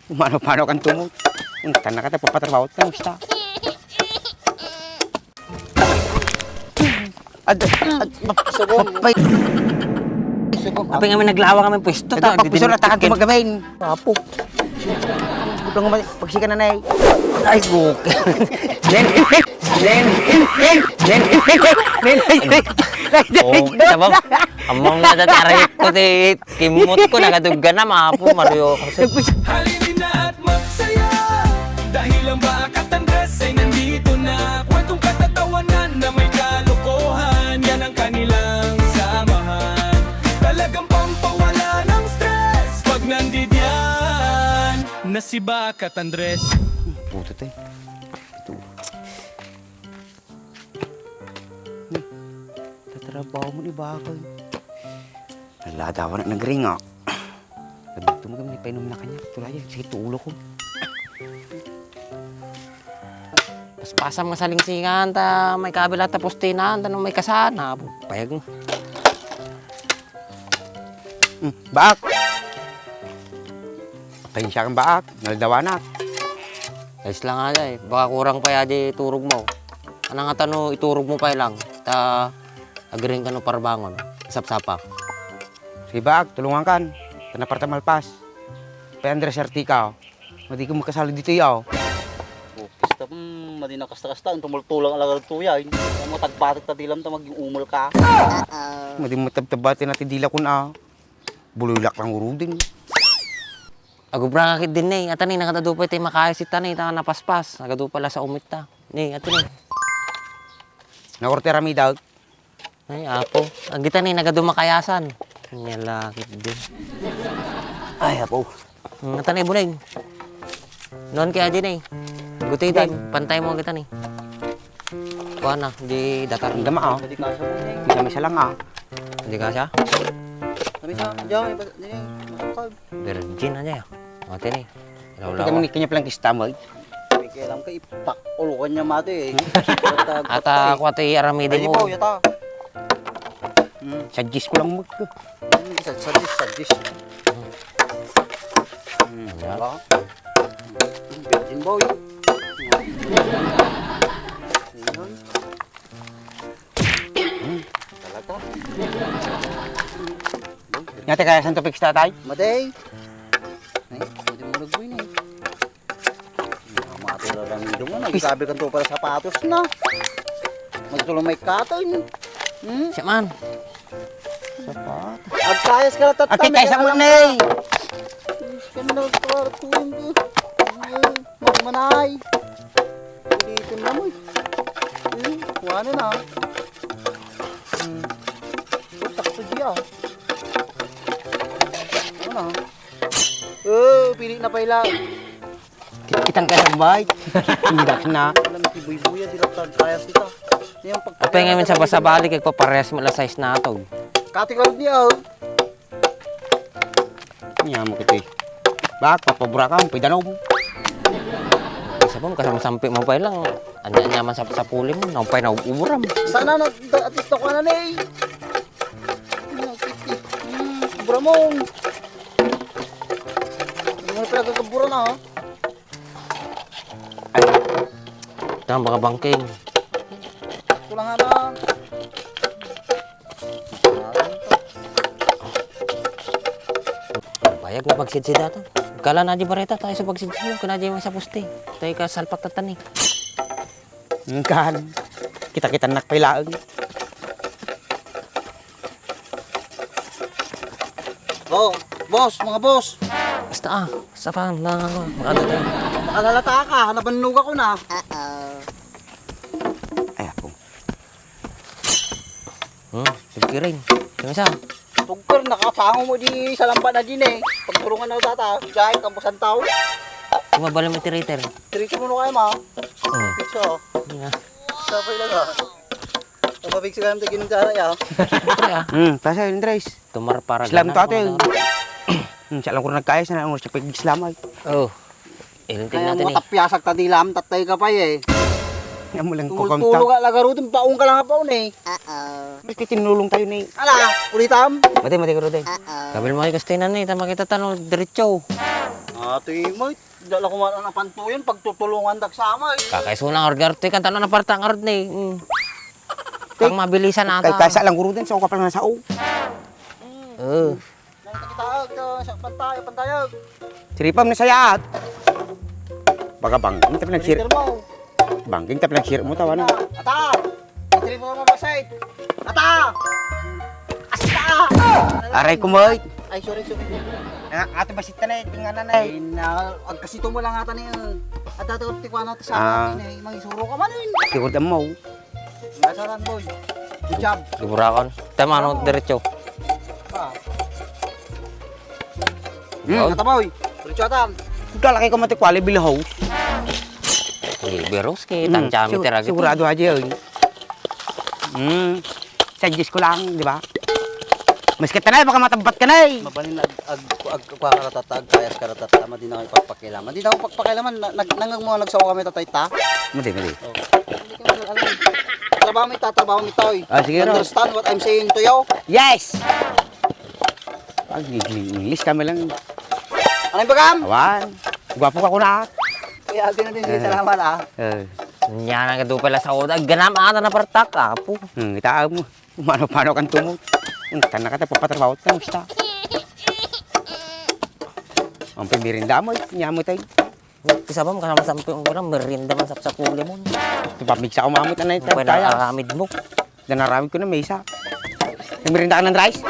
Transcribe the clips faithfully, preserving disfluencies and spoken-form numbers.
Mano-mano kan tumot. Ang tanaka ta papatrabaho ta, basta. Ad-, ad-, ma-, Subong. Mapay-, Subong. Apay nga may naglawa kami pwesto. Ito, ta, pagpuso na, takan ko magamain. Apo. Butang mo, pagsika na, nay. Ay, guk. Len, len, len, len, len, len, len. Oh, sabang, among nadatarik ko ti kimot ko, nagadugga na, mapo, Mario. Halina na at magsaya. Dahil ang Baak at Andres ay nandito na. Kwentong katatawanan na may kalokohan. Yan ang kanilang samahan. Talagang pampawala ng stress pag nandidiyan na si Baak at Andres. Puto to eh. Ito. Hmm. Tatrabaho mo ni Baak. Naladawan na nagringa. Sabi ko, "Tumagam ni painom na kanya. Tulaya, sige, tulo ko." Paspasam nga salingsingan, ta may kabilat ta pustinan, ta no may kasana, payag mo. Hmm, Baak. Pasensya kan Baak, naladawanak. Ayos lang nga, eh. Baka kurang pa ya di turog mo. Ano nga tano iturog mo pa lang? Ta, agiring ka no parbangon. Sapsapa. Sige, Baak, tulungan kan. Tana parta malpas. Pay Andres Artica, oh. Madi ko makasalo dito, yaw. Upis ta, hmm, madi na kasta-kasta, ang tumultulang alagal tuya, eh. Ang mga tagbatik ta dilam ta maging umul ka. Madi matabtabati na ti dila kun, ah. Bululak lang urudin. Agubra ka kit din, eh. Ata ni, nakadado pa iti makayas ita ni, ta napaspas. Nagado pala sa umit ta. Ni, ata ni. Nakurti rami daw. Ay, apo. Agita ni, nagadu makayasan. Nya lakit din. Ay, apo. Hmm, ata ni, Buneng. Noon kaya din eh. Guti din, pantay mo agita ni. Kuha na, di datar. Ang dama, oh. Kita may salang, ah. Hindi ka siya? Kami sa, diyan, iba, diyan, masukal. Virgin aja ya. Mati ni. Ikaw ni kanya palang kista mo, eh. May kailangan ka ipak ulo kanya mati, eh. Ata, ata, eh. Kuwati aramidi mo. Ay, yata. Hmm. Suggest ko lang mag- Hmm, sa, suggest, suggest. Hmm, diba? Virgin boy. Ayun. Hmm, talaga. Nga, teka, saan to fix, tatay? Maday. Ay, pwede mo nagbuin eh. Matira lang yung mo, nagsabi kang to para sapatos na. Magtuloy may kato, eh. Hmm? Siya man. Sapatos. Agkayas ka na, tatay. Ate, kaysa mo na eh. Iskandal ko, Arkuin ko. Ay, magmanay. Ulitin na mo eh. Hmm, wala na. Hmm. Sakto diya. Ano? Oh, pili na pala. Ki-, kitang ka sa bike. Indak na. Alam, si Buy Buya, di lang tagkayas ita. Yung pag- Apay ngayon sa basabali, kay paparehas mo la size na atog. Katikal niya, oh. Niya mo kiti. Bak, papabura ka, ang pidanom. Isa pa, kasamsampi mo pa lang. Anya-anya man sa, sa puli mo, naupay na uburam. Sana na, da-, at least ako na, eh. Hmm, sobra mo. Hindi mo na pala gagabura na, ha? Ay. Tama, baka bangking. Kulang nga lang. Bayag nga pagsidsida to. Kala na di bareta tayo sa pagsidsida. Kung na di mo sa puste. Tayo ka salpak tatani. Engkan. Kita-kita nak pay laeng. Oh, boss, mga boss. Basta ah, sa pa, na, ano, makano tayo? Makalala ta ka, nabannog ako na. Ay, ako. Hmm, tugkiring. Kami sa? Tugkir, nakasango mo di sa lamba na din eh. Pagturungan na tata, jay, kampusan tao. Kumabala mo tirater. Tirater mo na kayo, ma. Oh. Pizza, oh. Nga. Sabay lang, ah. Mapapigsi ka ng tigin ng tara, ya. Siyempre, ah. Hmm, tasa, Andres. Tumar para Islam ganun, to, ate. Para ganun. Hmm, siya lang ko nagkaya, sana ano siya pag-Islam ay. Oh. Ilintin Kaya natin mo eh. Tapyasak ta di lam, tatay ka pa eh. Nga mo lang Tulog-tulog kukonta. Ka, lagarutin, paong ka lang pa un eh. Mas kitinulong tayo ni. Ala, ulitam. Mati, mati, garo, day. Kabil mo kayo kastinan eh, tama kita tano, diretso. Atoy, Moy, dala ko man ang napantuyan, pagtutulungan dak sa Moy. Kakaisuna nga rud nga rud, kanta na naparta nga rud ni. Mm. Kang mabilisan ata. Kay kaysa lang gurudan, sa ukapal nga sao. Oo. Nang kita, ah, sa pantay, pantay, ah. Siripam na sayaat. Baga bangking ta pinagsir-, Leader mo. Bangking ta pinagsir mo, tawa na. Ata! Siripam mo, basay. Ata! Asta! Aray ko, Moy. Ay, sorry, sorry. Ah, ato basit ka na eh, tingnan na eh. Ay, na, agkasito mo lang ata ni, eh. At dati ko tikwana ta sa Ah. akin eh, mangisuro ka man eh. Siguro mo. Nasaran, boy. Good job. Sigurakan. Tama, ano, Tama. diretso. Ah. Hmm, Yun. Ata, boy. Diretso atan. Ikaw, laki ko mati kwali bilhaw. Sige, Beros, kay Mm, tantiami sigur-, ti aray sigurado iti. Aja yun. Hmm. Suggest ko lang, di ba? Maski tanay, baka matabbat ka na eh. Mabalin ag, ag, ag, kua ka ratata, ag kayas ka ratata, madi na kayo pagpakialaman. Di na ako pagpakialaman, na, nag, nangag mo nga nagsao kami tatay ta? Madi, madi. Oh. Hindi ka mag-alala. Trabaho mo ita, trabaho mo ita, oy. Ah, sige, no. Understand what I'm saying to you? Yes! Pag English kami lang. Ano yung bagam? Awan. Gwapo ka kuna. Kaya din natin, Eh. salamat ah. Eh. Nya na nga doon pala sa oda. Ganam, ah, na napartak, apo. Hmm, ita mo. Mano-mano kan tumot. Hmm, tan na ka ta, papatrabaho ta, musta? Ang pimirinda mo, nya mo tayo. Ti sabam, kasama sa amping ko na, merienda man sapsapuli mo. Pamigsa ko mamit na Ang pwede kaya. aramid mo. Danaramid ko na, may isa. Nagmerienda ka ng rice?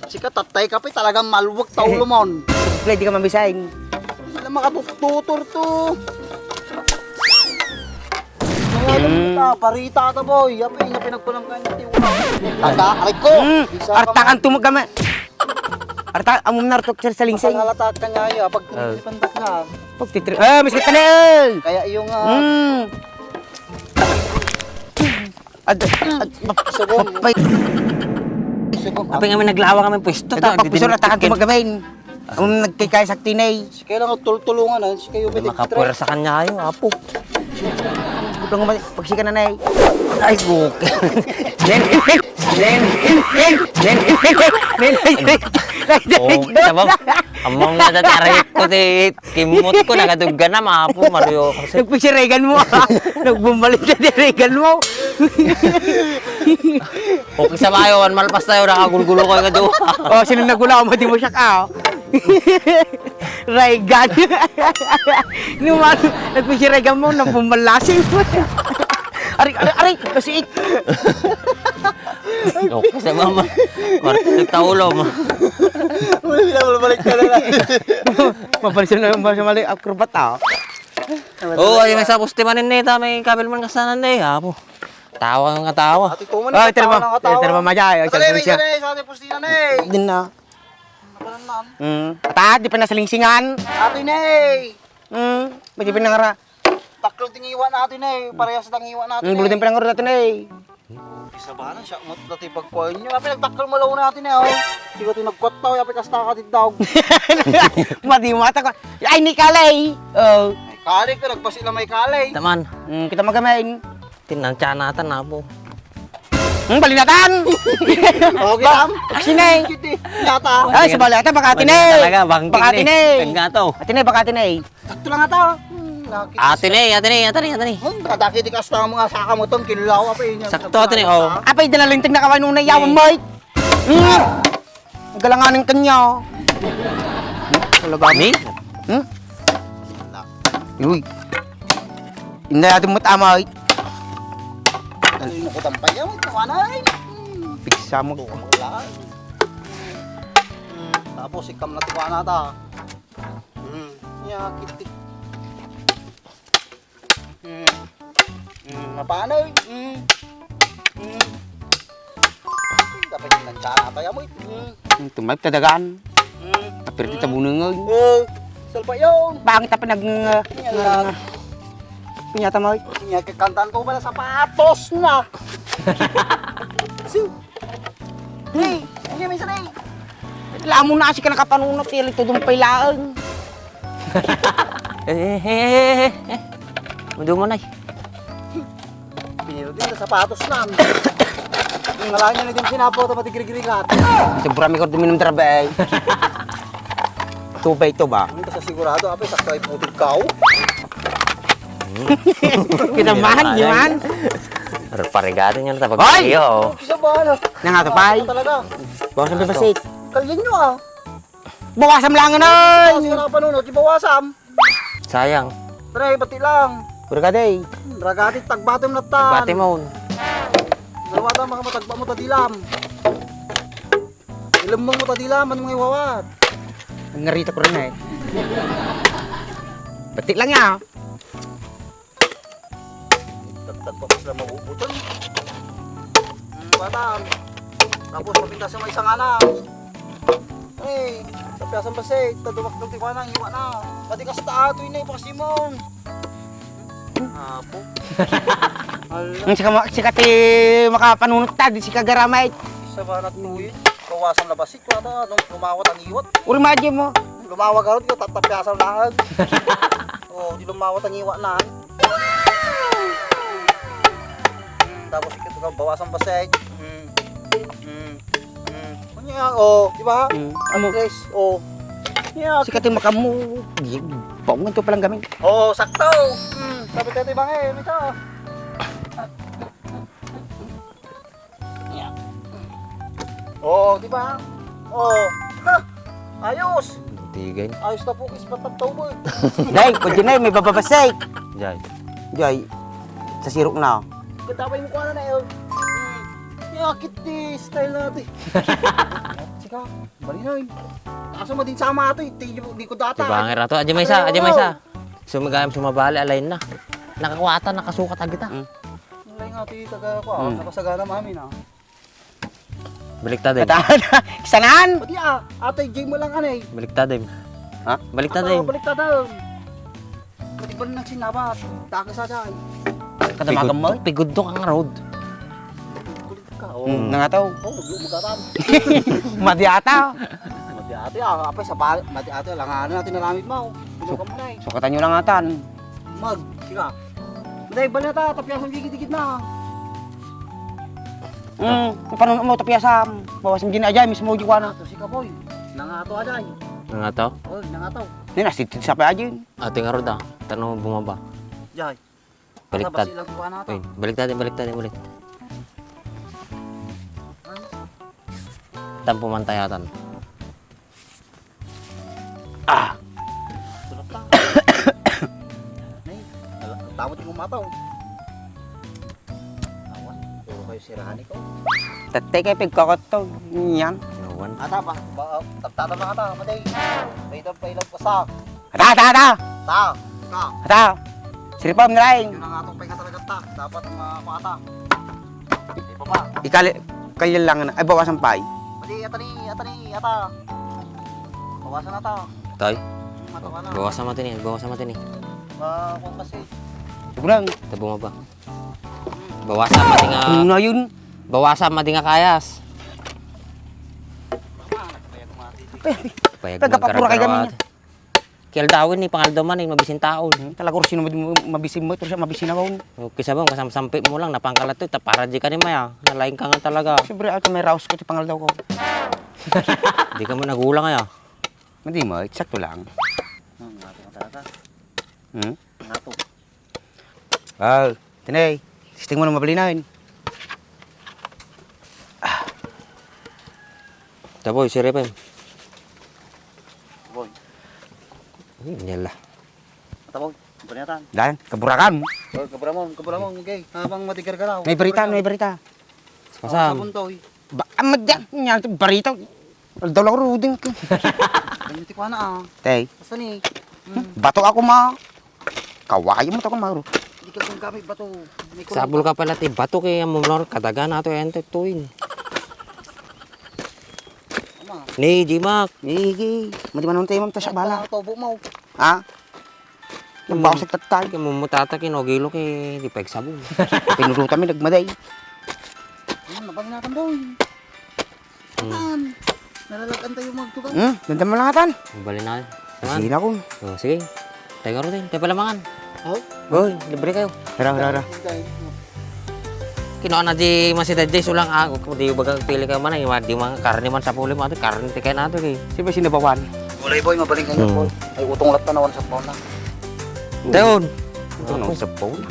Sika, tatay ka pa, talagang maluwag ta ulo mo. Play, di ka mamisain. Wala makatututor to. Kaya alam mo Mm. na, parita ata, boy. Yapi, nga pinagkulang ka niya, tiwa. Tanda, aray ko. Mm. Isa ka Artakan man. tumog kami. Arta, amom na artok, sir, sa lingsing. Masalalatak ka niya, ya. Pag Ah. tinipan ka na. Pag titri-, ah, miskit ka na, eh. Kaya iyo nga. Mm. Ad-, ad-, map-, Subong. mapay-, Subong. Apay nga may naglawa kami pwesto, Ito, ta, papusura, didinit-, takan ko magamain. Ang nagkikaya sa tinay. Sige lang, tultulungan, ah. Sige kayo, Hindi pwede makapuwersa kanya ayo, apo. Tulong mo, pagsika na, nay. Ay, guk. Nen, nen, nen, nen, nen, nen, nen, nen. Oh, sabab, among nadatarik ko, ti, kimot ko, nagaduggan na, mapo, Mario. Kasi Nagpisiregan mo, ah. Nagbumbalik na dirigan mo. Okay sa bayo, wan malpas tayo, nakagulgulo ko yung adu. Oh, sino nagulaw mo, di mo siya ka, oh. Raygan. Numan, nagpisiregan mo, nagbumbalasin mo. Aray, aray, aray, kasiit. Okay sa mama. Kwarto ng taulo mo. Uy, binabalik ka na lang. Mapalis na yung mas mali, acrobat, ah. Oo, ay, may sapos ti manin neta, may kabil man kasanan na eh, apo. Tawa nga tawa. Ati tuman Ay, ang termo, tawa ng tawa. Termo, majay, ang Ate, may siya. Isa na eh, sa ating pustinan eh. Din na. Napanan na. Mm. Ata, di pa nasalingsingan. Ate Nay! Mm, pwede pa nangara. Taklo tingiwa na Ate Nay, parehas tingiwa na Ate Mm, Nay. Bulutin pa nangara Ate Nay. Isa ba na siya? Umot na ti pagkuhan niyo. Apay nagtakkel mo law na atin eh, oh. Sige, ti nagkuwat tao, apay kasta ka ti daog. Madi mo ata ko. Ay, ni Kalay. Oh. May Kalay ka, nagbasi na may Kalay. Taman. Mm, kita magamain. Tinantianatan na po. Hmm, balinatan! Okay, Ba-, Tam. Aksi na eh. Cute eh. Yata. Ay, sa balinatan, baka atin eh. Talaga, bangking Baka atin eh. eh. Tangga to. Atin eh, baka atin eh. Sakto lang ata. Hmm, nakita Ate ni, ate ni, ate ni, ate ni. Hmm, kadaki di kasta mga saka mo tong kilaw, apa yun? Sakto, ate ni, oh. Apay, dala linting na kawan nung nayawan, Eh. Mike. Hmm. Ang galanganin kanya. Talaga. Ni? Hmm? Uy. Hindi natin mo tama, eh. Ano yung nakutang pa yan? Tawa na, eh. Piksa mo. Ito, ang lahat. Hmm, tapos, ikam na tuwa na ta. Hmm, ya, kiti. Hmm. Hmm, mapano? Hmm. Hmm. Dapat yung nandiyan na tayo mo. Hmm. Hmm, tumay, tadagan. Hmm. Apirti Hmm. tabunungan. Oh, salpa yun. Bakit apa nag-, Yan nga, lang. nga, pinyata mo? Yan, kakantan ko pala sapatos na. Su- Hey, hindi, may isa na eh. Lamo na kasi ka nakapanunot, eh, ito doon pa ilaang. Eh, eh, eh, eh, eh. Mudo mo, Nay. Piniro din sa sapatos na. Ngalain na ni Dimsin apo, ta matigrigrigat. Sobra mi ko duminom trabe ay. Tubay to ba? Ang sa sigurado, apo, sakto ay putik ka, oh. Kinamahan, di man? Parigado niya na tapag Hoy! Iyo. Kisa ba, ano? Nang ato, pay. Talaga. Bawasan pa ba, Sik? Kalyan nyo, ah. Bawasan lang, ano? Bawasan na panunod, di bawasan. Sayang. Pre, bati lang. Puro ka, day. Ragati, tagbatim na tan. Bati mo. Dalawa ta, mga matagba mo, tadilam. Ilem mo, tadilam, ano mga iwawat? Ang ngarita ko rin, eh. Bati lang, ya. Tagtag pa sila mabubutan. Hmm, bata. Tapos, mapintas yung isang anak. Ay, sa piyasan ba, say? Tadumak ng tikwana, iwa na. Pati ka sa taa, ito yun, eh, Pasimon. Apo. Hala. Ang sika, ma-, sika ti makapanunot ta, di sika garamay. Sa ba na tuyo? Kawasan na ba, si Kwata? Anong lumawat ang iwat? Uri, madya mo. Lumawag ka ron, tatapyasan na. Oh, di lumawat ang iwat na. Hmm, tapos ikit ka, bawasan pa sa edge. Hmm. Hmm. Hmm. Kanya, oh, di ba? Hmm. At Amo. Least, oh. Yeah, Sikat yung makamu. Di, baungan to palang gamit. Oh, sakto. Hmm, sabi tayo, di ba, eh, may tao. Oh, di ba? Oh. Ha! Ayos! Tigay. Ayos na po, ispat ang tawag. Day, pwede na yun, may bababasay. Jay. Jay, sa sirok na. Ganda pa yung mukha na na yun. Yakit ni style natin. Sika, bali na yun. Kaso madin sama ito, eh. Di, di ko data. Diba, nga rato? Adya may isa, adya may isa. Sumigayam sumabali, alayin na. Nakakuwatan, nakasukat agita. Hmm. Alay nga, ti taga ko, ah. Hmm. Nakasagana mamin, ah. Baliktad, eh. Kata-, sanan? Pati, ah, atay, Jay mo lang, anay. Baliktad, eh. Ha? Baliktad, eh. Baliktad, ah. Pati ba nang sinabat? Daka sa dyan. Kadamagan mo? Pigudto, pigudto ka nga road. Kulit ka, oh. Hmm, nangataw. Oh, magkatan. Madiata. Madiata, ah, apay, sa ba-, madiata, langanan natin naramid mo. Binuka mo na, eh. Sukatan nyo lang atan. Mag, sika. Maday, bal na ta, tapias ang gigit-gigit na. Hmm, paano mo tapiasam? Bawas ang gina-, ajay, mismo di ko ano. Ato si Kapoy. Nangato, ajay. Nangato? Oh, nangato. Ni, nasitid sa pa, ajay. Ate nga roda, tano bumaba. Jay. Baliktad. Asa ba sila kuha nato? Uy, baliktad, baliktad, baliktad. Tampo man tayatan. Ah! Tulog ka. Nay, tala-, tamo ti umataw. Awan, puro kayo sirani ko. Tattay kayo pagkakataw. Yan. Awan. Ata pa, ba, tagtata na ata, matay. Pailaw, pailaw ko sa. Ata, ata, ata! Ta, ka. Ata! Siripam na laing. Yun ang atong pahinga talaga ta. Dapat makuha ta. Di pa ba? Ikali-, kalilangan na. Ay, bawasan pa, ay. Pati, ata ni, ata ni, ata. Bawasan na ta. Tay? Hmm, matawa na. Bawasan mo tini, bawasan mo tini. Ba, kung kasi. Sobrang. Tabo mo ba? Hmm. Bawasan mo tinga. Ano na yun? Bawasan mo tinga kayas. Tama, nagpayag mo ati. Payag taga papura kay magkaragarawa. Gamin. Kaya aldawin ni pangaldaw man, eh, mabisin taon. Hmm, talaga, sino mad-, mabisin mo, ito siya, mabisin ako. O, kisa ba, kasamsampi mo lang, napangkalat to, ta-, para di ka ni Maya, nalaing ka nga talaga. Siyempre, ako may raos ko, ti pangaldaw ko. Di ka mo nagulang, aya. Hindi mo, sakto lang. Hmm, nga ako talaga. Hmm? Nga to. Ah, tinay, testing mo na mabalinain. Taboy, siripem. Boy. Hmm, yala. Taboy, baliatan. Dan, kaburakan. Oh, kaburamon, kaburamon, okay. Habang matigargaraw. May barita, may barita. Pasam. Sabon to, eh. Ba, amat yan, yan, barita. Aldaw lang ruding. Ano ti kuha na, ah? Tay. Asa ni? Hmm. Bato ako, ma. Kawayan mo to, kung mauro. Di ka gumgamit bato. May kulay. Sabol ka pala ti bato kay amo mo kadaga na to, ente tuin. Ama. Ni, Jimak. Ni, Gi. Madi manon tayo, ma'am, tasya bala. Ang tobo mo. Ha? Yung bawas nagtatay. Kaya mumutata, kinogilo kay di pa eksabon. Pinulutan mi, nagmaday. Ano, nabang natin, boy. Hmm. Atan, nalalagan tayo magtukan. Hmm, dandan mo lang atan. Bali na. Sige na kun. Oh, sige. Tayo nga rin, tayo pala mangan. Oh? Boy, libre kayo. Tara, tara, tara. Kinuana di masida di sulang ako, di baga pili ka man, ay, di mga karne man sa puli mo, ate, karne ti kayo nato, eh. Sino ba sinabawan? Gulay boy, mabaling kayo, Hmm. boy. Ay, utong latta na, wala sabaw na. Daon. Utong na, sabaw na.